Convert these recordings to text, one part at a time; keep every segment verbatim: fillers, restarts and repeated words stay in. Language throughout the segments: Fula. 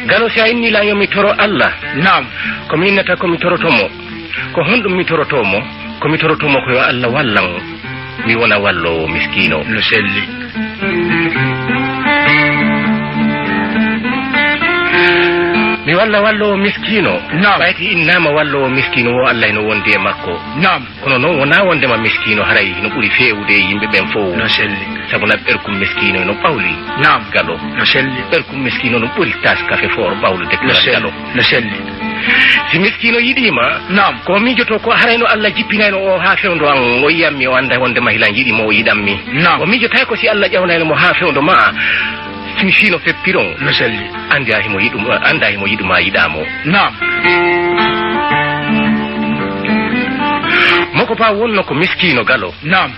Galo, si a inni lan yo mi toro Allah, naam, ko mi innata ko mi toroto mo? Ko honɗum mi toroto mo? Ko mi toroto mo ko yo Allah wallan, mi wona walloowo miskiino. No selli. Mi walla walloowo miskiino. Naam. Ɓayti innaama walloowo miskiino wo Allah ino wondi e makko. Naam. Kono noon wonaa wondema miskiino haray no ɓuri feewude e yimɓe ɓen fow. No selli. Sabu na ɓerkum miskiino no ɓawli. Naam. Galo. No selli. Ɓerkum miskiino no ɓuri tas kafe foor ɓawlude. No selli. Galo. No selli. Si miskiino yiɗiima, naam, ko miijoto ko haray no Allah jippinayno o haa fewndo an, o yi'ammi, o annda wondema hilan yiɗi mo, o yiɗammi. Naam. O miijotay ko si Allah ƴawnayno mo haa fewndo ma, si, si no feppiron. No selli. Annda himo yiɗu, annda himo yiɗu ma, yiɗaa mo. Naam. Moko ba wonno ko miskiino galo. Naam.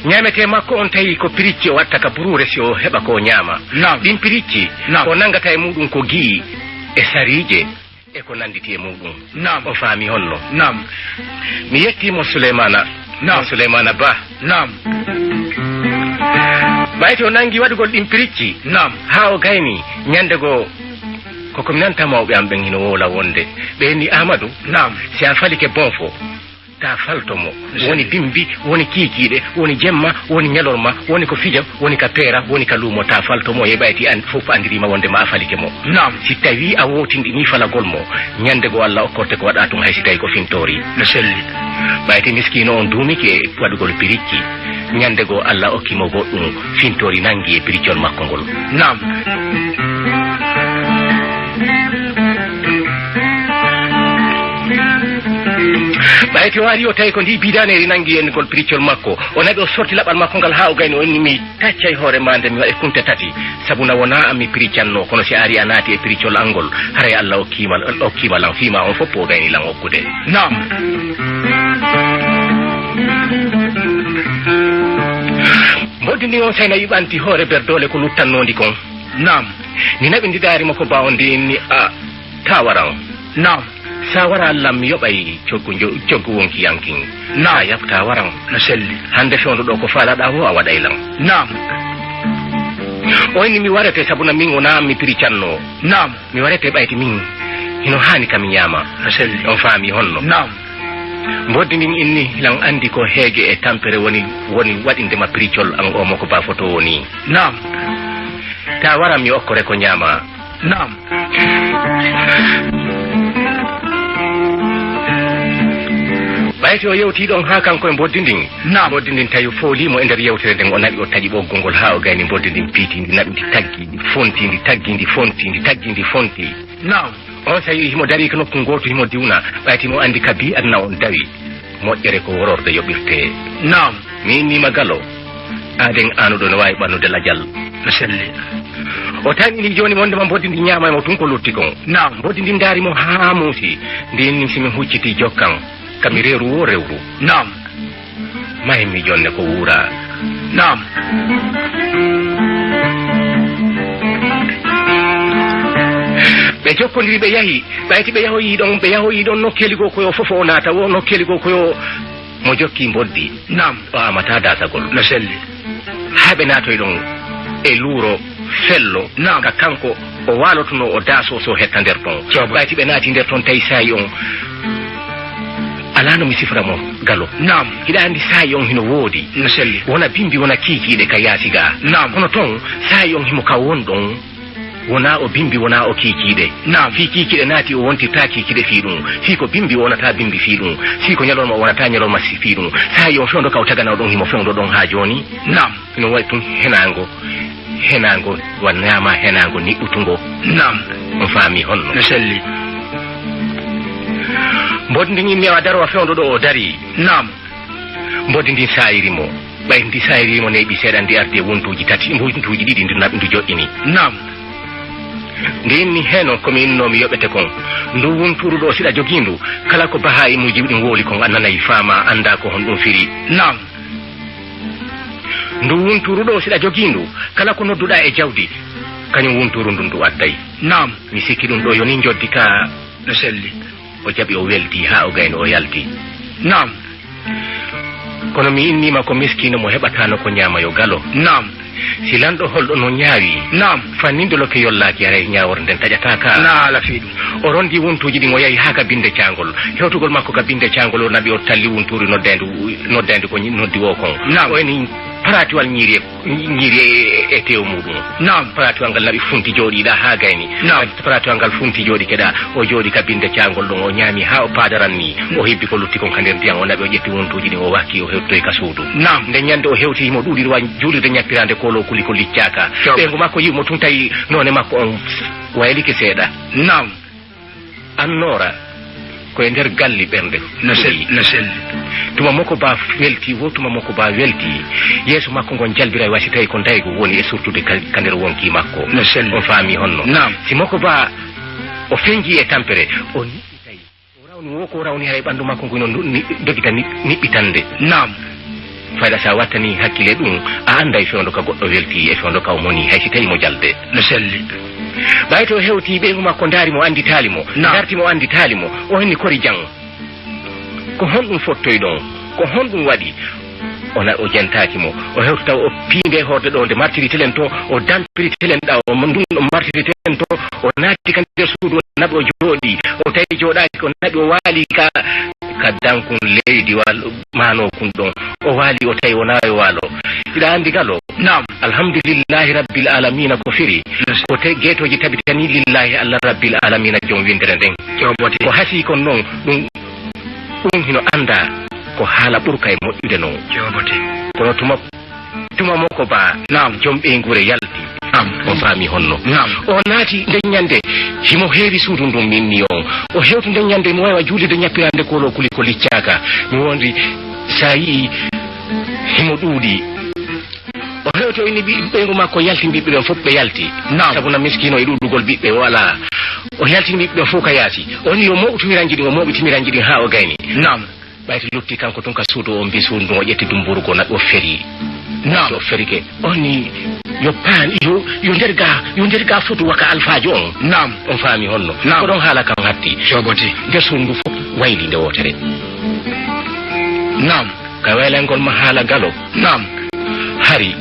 Ñaametee makko on tawi ko piricci o watta ka buruure si o heɓa ko o ñaama. Naam. Ɗin piricci, naam, ko nanngata e muɗum ko gi'i e sariije e ko nannditi e muɗum. Naam. O faami honno? Naam. Mi yettii mo Suleymaana. Naam. Mo Suleymaana Ba. Naam. Ɓay to nanngi waɗugol ɗin piricci. Naam. Haa o gayni ñannde goo, ko ko mi nanta mawɓe am ɓen hino wowla wonde. Ɓe inni, "Aamadu, naam, si a falike bonfo, taa falto mo. Woni bimbi, woni kiikiiɗe, woni jemma, woni ñalorma, woni ko fija, woni ka peera, woni ka luumo, taa falto mo, e ɓayti an fof anndiriima wonde ma a falike mo." Naam. Si tawii a wootinɗinii falagol mo, ñannde goo Allah okkorte ko waɗaa tun, hay si tawii ko fintoori. No selli. Ɓayti miskiino on duumike e waɗugol piricci. Ñannde goo Allah okki mo goɗɗum, fintoori nanngi e piriccol makko ngol. Naam. Ɓay to o ari o tawi ko ndi bidaneeri nanngi e ngol piriccol makko, o naɓi o sorti laɓal makko ngal haa o gayni, o inni, "Mi taccay hoore ma nde mi waɗe kunte tati, sabu na wonaa an mi piriccanno, kono si a ari a naati e piriccol an ngol, haray Allah okkiima, okkiima lan fii ma on fof o gayni lan okkude." Naam. Mboddi ndin on say na yuɓanti hoore berdoole ko luttannoondi kon. Naam. Ndi naɓi ndi daari mo ko baawo ndi inni, "A, taa waran." Naam. Sa wara lam mi yoɓay coggu njo-, coggu wonki yankin. Naam. Sa yafta waran. No selli. Hannde fewndo ɗo ko faalaɗaa wo a waɗay lan. Naam. O inni mi warete sabu na min wonaa mi piricanno. Naam. Mi warete ɓayti min hino haani ka mi ñaama. No selli. On faami honno? Naam. Mboddi ndin inni lan anndi ko heege e tampere woni, woni waɗinde ma piricol an o mo ko ba foto woni. Naam. Ta waran mi okkore ko ñaama. Naam. Ɓayti o yewti ɗon haa kanko e mboddi ndin. Naam. Mboddi ndin tawi fooliimo e nder yewtere nden, o naɓi, o taƴi ɓoggol ngol haa o gayni mboddi ndin piiti, ndi naɓi, ndi taggi, ndi fonti, ndi taggi, ndi fonti, ndi taggi, ndi fonti. Naam. On sa'i himo darii ka nokku ngootu himo diwna, ɓayti mo anndi ka bii aduna on dawi. Moƴƴere ko wororde yoɓirtee. Naam. Mi innii ma Galo, aaden aanuɗo no waawi ɓannude lajal. No selli. O tan ini jooni wondema mboddi ndi ñaamay mo tun ko lutti kon. Naam. Mboddi ndi ndaari mo haa muusi, ndi inni si mi huccitii jokkan, ka mi reeru woo rewru. Naam. Mahi mi jonne ko wuuraa. Naam. Ɓe jokkondiri, ɓe yahi. Ɓayti ɓe yahoyii ɗon, ɓe yahoyii ɗon nokkeeli goo ko yo fofo o naata, wo nokkeeli goo ko yo mo jokki mboddi. Naam. O amataa daasagol. No selli. Haa ɓe naatoy ɗon e luuro fello. Naam. Ka kanko o waalotunoo o daasoo so hetta nder ton. Cooba. Ɓayti ɓe naati nder ton tawi saa'i on alaa no mi sifra mo Galo. Naam. Hiɗa anndi saa'i on hino woodi. No selli. Wona bimbi, wona kiikiiɗe ka yaasi gaa. Naam. Kono ton saa'i on himo ka won ɗon. Wonaa o bimbi, wonaa o kiikiiɗe. Naam. Fii kiikiiɗe naati o wontirtaa kiikiiɗe fii ɗum. Fii ko bimbi o wonataa bimbi fii ɗum. Fii ko ñalorma o wonataa ñalorma si fii ɗum. Saa'i on fewndo ka o taganoo ɗon himo fewndo ɗon haa jooni. Naam. Hino waɗi tun henaango, henaango, wa ñaama henaango niɓɓutungo. Naam. On faami honno? No selli. Mboddi ndin inni a daro a fewndo ɗo o darii. Naam. Mboddi ndin saayiri mo. Ɓay ndi saayiri mo neeɓi seeɗa, ndi ardi e wontuuji tati, wontuuji ɗiɗi, ndi naɓi, ndu joɗɗini. Naam. Ndi inni, "Heno ko mi innoo mi yoɓete kon. Ndu wontuuru ɗo siɗa jogii ndu, kala ko bahaa'imuuji ɗin wowli kon a nanay, faamaa, anndaa ko honɗum firi." Naam. Ndu wuntuuru ɗo, si ɗa jogii ndu, kala ko nodduɗaa e jawdi, kañum wuntuuru ndun ndu adday. Naam. Mi sikki ɗum ɗo yoni njoddi ka. No selli. O jaɓi, o weldi haa o gayni, o yalti. Naam. Kono mi inniima ko miskiino mo heɓataano ko ñaama yo galo. Naam. Si lanɗo holɗo no ñaawi. Naam. Fannindo lokke yollaaki, haray ñaawore nden taƴataa ka. Na ala fii ɗum. O rondi wuntuuji ɗin, o yahi haa ka binde caangol. Hewtugol makko ka binde caangol, o naɓi, o talli wuntuuri noddayndu, noddayndu ko ñi-, noddi o kon. Naam. O eni paratiwal ñiiri e, ñiiri e, e teewu muuɗum. Naam. Paratiwal ngal naɓi funti jooɗiiɗaa haa gayni. Naam. Paratiwal ngal funti jooɗi keɗaa, o jooɗi ka binde caangol ɗon, o ñaami haa o paadaran nii. O hebbi ko lutti kon ka nder ndiyan, o naɓi, o ƴetti wuntuuji ɗin, o wakki, o hewtoyi ka suudu. Naam. Nde ñande o hewti, himo ɗuuɗiri wa juulirde ñappiraande kooloo kuli ko liccaaka. Ɓeyngu makko yi'i mo tun, tawi noone makko on waylike seeɗa. Naam. Annoora ko e nder galli ɓernde. No sel-, no selli. Tuma Moko Ba welti, wo tuma Moko Ba welti, yeeso makko ngon jalbiray wa si tawi ko ndaygu woni e surtude ka, ka nder wonki makko. No selli. On faami honno? Naam. Si Moko Ba o fenji e tampere, o niɓɓitay. O rawni wo ko o rawni, hay ɓandu makko ngu no ni-, dogita ni-, niɓɓitande. Naam. Fayda sa wattani hakkile ɗum, a annday fewndo ka goɗɗo welti e fewndo ka o moni, hay si tawi mo jalde. No selli. Ɓay to hewti ɓeyngu makko ndaari mo, annditaali mo. Naam. Ndarti mo, annditaali mo. O henni kori jang. Ko honɗum fottoy ɗon? Ko honɗum waɗi? O na-, o jentaaki mo. O hewti taw o piinde horde ɗo nde martiri telen to, o dampiri telen ɗa, o ndun o martiri telen to, o naati ka nder suudu, o naɓi, o jooɗi. O tawi jooɗaaki, o naɓi, o waali ka, ka dankun leydi wal-, maano kun ɗon. O waali, o tawi o naawi waalo. Hiɗa anndi galo? Naam. Alhamdulillahi Rabbil Alamina ko firi? Yes. Ko te geetooji tabitani lillahi Allah Rabbil Alamina, jom windere nden. Joobote. Ko hasii kon non, ɗum, ɗum hino anndaa ko haala ɓurka e moƴƴude non. Joobote. Kono tuma, tuma Moko Ba, naam, jom ɓeynguure yalti. Naam. On faami honno? Naam. O naati nden ñande, himo heewi suudu ndun minni on. O hewti nden ñande, mo wawa juulirde ñappirande kooloo kuli ko liccaaka. Mi wondi, sa yi'i, himo ɗuuɗi. O hewti, o inni ɓi-, ɓeyngu makko yalti, ɓiɓɓe ɓen fof ɓe yalti. Naam. Sabu na miskiino e ɗuuɗugol ɓiɓɓe o alaa. O yaltini ɓiɓɓe ɓen fof ka yaasi. O inni yo mooɓtu miranji ɗin, o mooɓiti miranji ɗin haa o gayni. Naam. Ɓayti lutti kanko tun ka suudu, o mbi suudu ndun, o ƴetti dumbuuru goo naɓi, o feri. Naam. O ferike. O inni yo paan, yo, yo nder ga, yo nder ga fotu waka alfaajo on. Naam. On faami honno? Naam. Ko ɗon haala kan hatti. Joobote. Nder suudu ndu fof wayli nde wootere. Naam. Ka waylangol ma haala galo. Naam. Hari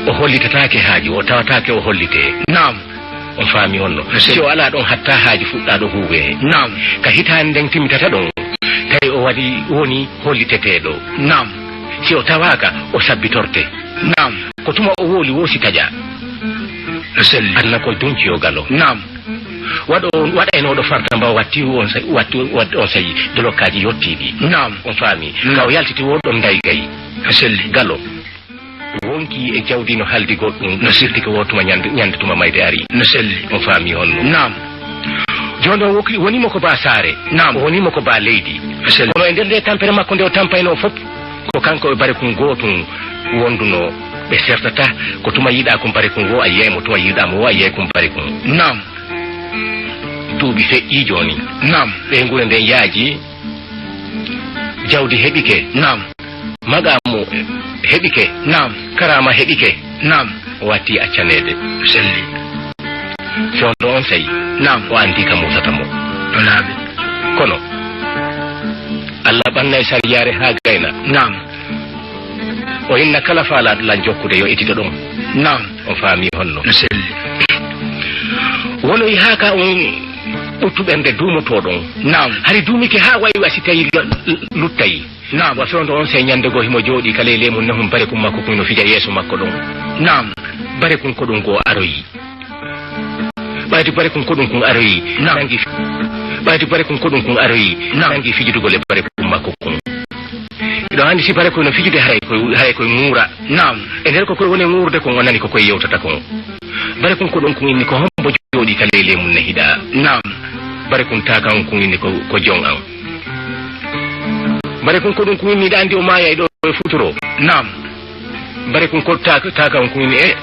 o hollitataake haaju, o tawataake o hollitee. Naam. On faami honno? No sey. Si o alaa ɗon hatta haaju fuɗɗaaɗo huuwee. Naam. Ka hitaande nden timmitata ɗon, tawi o waɗi, woni holliteteeɗo. Naam. Si o tawaaka, o sabbitorte. Naam. Ko tuma o wowli woo si taƴa. No selli. Aduna ko dunci yo galo. Naam. Waɗo, waɗaynooɗo farta mba watti on sa-, watti, waɗ-, on sayi dolokkaaji yottiiɗi. Naam. On faami. Naam. Ka o yaltiti wo ɗon ndaygay. No selli. Galo. Wonki e jawdi no haldi goɗɗum, no sirti ko wo tuma ñande, ñande tuma mayde ari. No selli. On faami honno? Naam. Jooni o woki-, woni Moko Ba saare. Naam. O woni Moko Ba leydi. No selli. Kono e nder nde tampere makko nde o tampaynoo fof, ko kanko e Barekun gootun wondunoo. Ɓe sertata, ko tuma yiɗaa kun Barekun wo a yiyay mo, tuma yiɗaa mo wo a yiyay kun Barekun. Naam. Duuɓi feƴƴii jooni. Naam. Ɓeynguure nden yaaji, jawdi heɓike. Naam. Maqaamu heɓike. Naam. Karaama heɓike. Naam. O watti accaneede. Selli. Fewndo on sayi. Naam. O anndi ka muusata mo. No laaɓi. Kono Allah ɓannay sariyaare haa gayna. Naam. O inna kala faalaaɗo lan jokkude yo etito ɗon. Naam. On faami honno? No selli. Wonoyi haa ka on ɓuttu ɓernde duumotoo ɗon. Naam. Hari duumike haa wayi wa si tawi l-, l-, luttayi. Naam. Wa fewndo on sey ñande goo himo jooɗii ka ley leemun nehun Barekun makko kun no fija yeeso makko ɗon. Naam. Barekun ko ɗum goo aroyi. Ɓayde Barekun ko ɗum kun aroyi. Naam. Nangi fi-, ɓayde Barekun ko ɗum kun aroyi. Naam. Nangi fijudugol e Barekun makko kun. Hiɗo anndi si Barekun no fijude haray koy, haray koy ŋuura. Naam. E nder ko koy woni ŋuurde kon, o nani ko koy yewtata kon. Barekun ko ɗum kun inni ko hombo jooɗii ka ley leemun ne hiɗa. Naam. Barekun taakan kun inni ko, ko jon an. Barekun ko ɗum kun inni hiɗa anndi o maayay ɗo e futuro. Naam. Barekun ko ta-, taakan kun inni e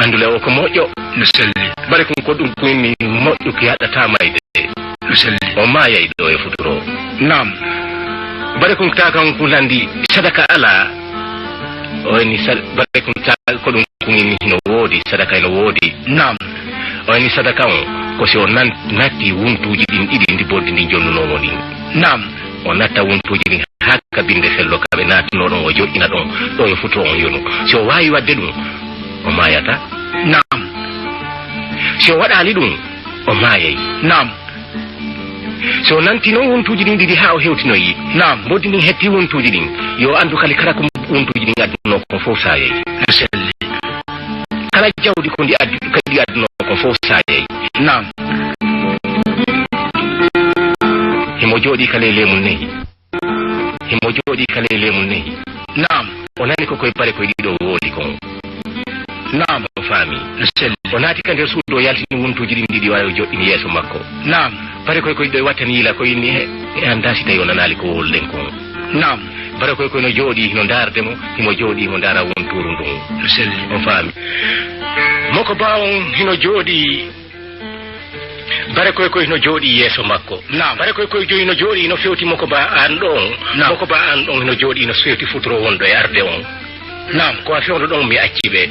anndule o ko moƴƴo. No selli. Barekun ko ɗum kun inni moƴƴu ki haɗata mayde. No selli. O maayay ɗo e futuro. Naam. Barekun taakan kun lanndi sadaka alaa. O inni sad-, barekun ta-, ko ɗum kun inni hino woodi, sadaka hino woodi. Naam. O inni sadaka on, ko si o nan-, natti wuntuuji ɗin ɗiɗi ndi boddi ndin jonnunoo mo ɗin. Naam. o natta wontuuji ɗin haa ka binde sello ka ɓe naatnoo ɗon, o joɗɗina ɗon, ɗo yo futuro on yonu. Si o waawi waɗde ɗum, o maayata. Naam. Si o waɗaali ɗum, o maayay. Naam. Si o nanti noon wontuuji ɗin ɗiɗi haa o hewtinoyi, naam, mboddi ndin hetti wontuuji ɗin, yo anndu kadi kala ko wontuuji ɗin addunoo kon fof saayay. No selli. Kala jawdi ko ndi addu-, ko ndi addunoo kon fof saayay. Naam. Himo jooɗii ka ley leemol nehi. Himo jooɗii ka ley leemol nehi. Naam. O nani ko koye bare koye ɗiɗo wooli kon. Naam. O faami. No selli. O naati ka nder suudu, o yaltini wontuuji ɗin ɗiɗi, o ari o joɗɗini yeeso makko. Naam. Bare koye koye ɗiɗo wattani yila ko inni he, e anndaa si tawi o nanaali ko wowluɗen kon. Naam. Bare koye koye no jooɗii, hino ndaarde mo, himo jooɗii, himo ndaara wontuuru ndun. No selli. O faami. Moko ba on hino jooɗii. Bare koye koye no jooɗii yeeso makko. Naam. Bare koye koye joyi no jooɗii, no fewti moko ba an ɗon. Naam. Moko ba an ɗon no jooɗii, no fewti futuro wonɗo e arde on. Naam. Ko a fewndo ɗon mi acci ɓe.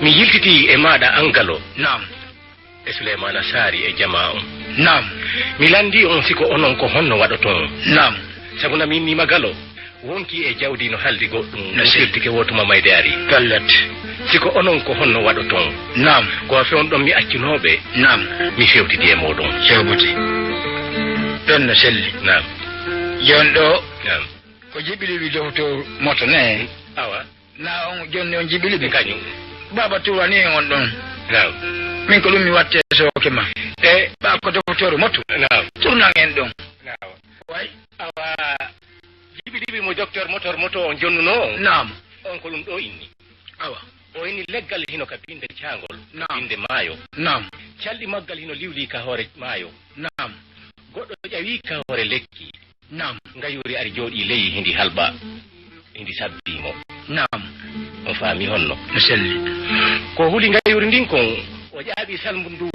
Mi yiltitii e maaɗa an Galo. Naam. E Suleymaana Saari e jamaa on. Naam. Mi lanndii on si ko onon ko honno waɗoton. Naam. Sabu na mi innii ma Galo. Wonkii e jawdi no haldi goɗɗum, no ɗum sirtike woo tuma mayde ari. Pellet. Si ko onon ko honno waɗoton? Naam. Ko a fewndo ɗon mi accunooɓe? Naam. Mi fewtidi e mooɗon. Sewbuti. Ɗon no selli. Naam. Jon ɗo. Naam. Ko jiɓiliɓi doktooru moto ne? Awa. Na on jonni on jiɓiliɓi? Kañum. Baaba Tuura ni on ɗon. Naam. Min ko ɗum mi watte sooke ma. E? Ɓa ko doktooru moto? Naam. Turnan en ɗon. Naam. Way. Awa. Jiɓi jiɓi mo docteur motor moto on jonnunoo on. Naam. On ko ɗum ɗo inni. Awa. O inni leggal hino ka binde caangol. Naam. Binde maayo. Naam. Calɗi maggal hino liwli ka hoore maayo. Naam. Goɗɗo ƴawi ka hoore lekki. Naam. Ngayuuri ari jooɗi ley hindi halɓa. Hindi sabbi mo. Naam. O faami honno. No selli. Ko huli ngayuuri ndin kon, o ƴaaɓi salmbu ndu.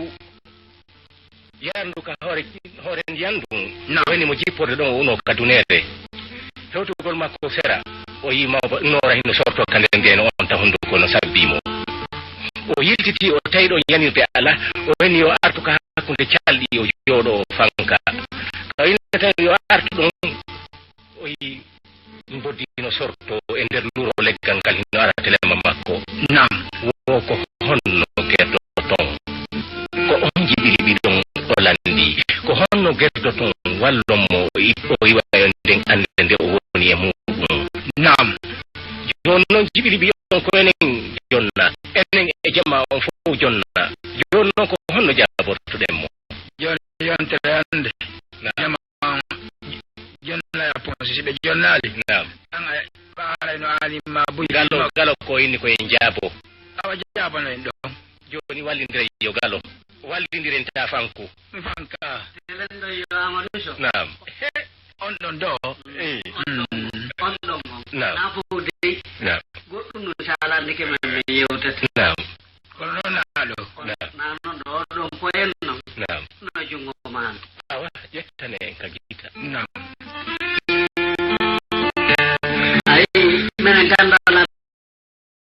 Yarndu ka hoore, hoore ndiyan ndun. Naam. Woni mo jipporde ɗon, o unoo ka duneere. Hewtugol makko sera, o yii mawba noora hino sortoo ka nder ndeen, on ta hunduko no sabbii mo. O yiltitii, o tawi ɗon yanirde alaa, o woni yo artu ka hakkunde calɗi, o jooɗoo, o fanka. Ka o innata yo artu ɗon, o yii mboddi no sorto e nder luro leggal ngal hino ara telemma makko. Naam. Wo ko honno gerdoton? Ko on jiɓiliɓi ɗon o lanndii. Ko honno gerdoton wallon mo o i-, o iwa e nden annde nde o woni e muɗum? Naam. Jooni noon jiɓiliɓi on ko enen jonna. Enen e jamaa on fof jonna. Jooni noon ko honno jaabortoɗen mo? Jooni yontere hannde. Naam. Jonna ya ponse, si ɓe jonnaali. Naam. An a ɓaaray no aani ma buy. Galo, galo ko inni ko en jaabo. Awa jaabano en ɗon. Jooni wallindire yo galo. Wallindiren ta fanku. Mi fanka. Naam. On ɗon do. Eh. Mm. On ɗon on. Naam. Na fof dey. Naam. Goɗɗum no saalande ke men men yewtata. Naam. Kono noon naaɗo. Naam. Na noon ɗo ɗon ko en noon. Naam. No junngo maan. Awa, ƴettane en ka gita. Naam. Ayi, minen gannda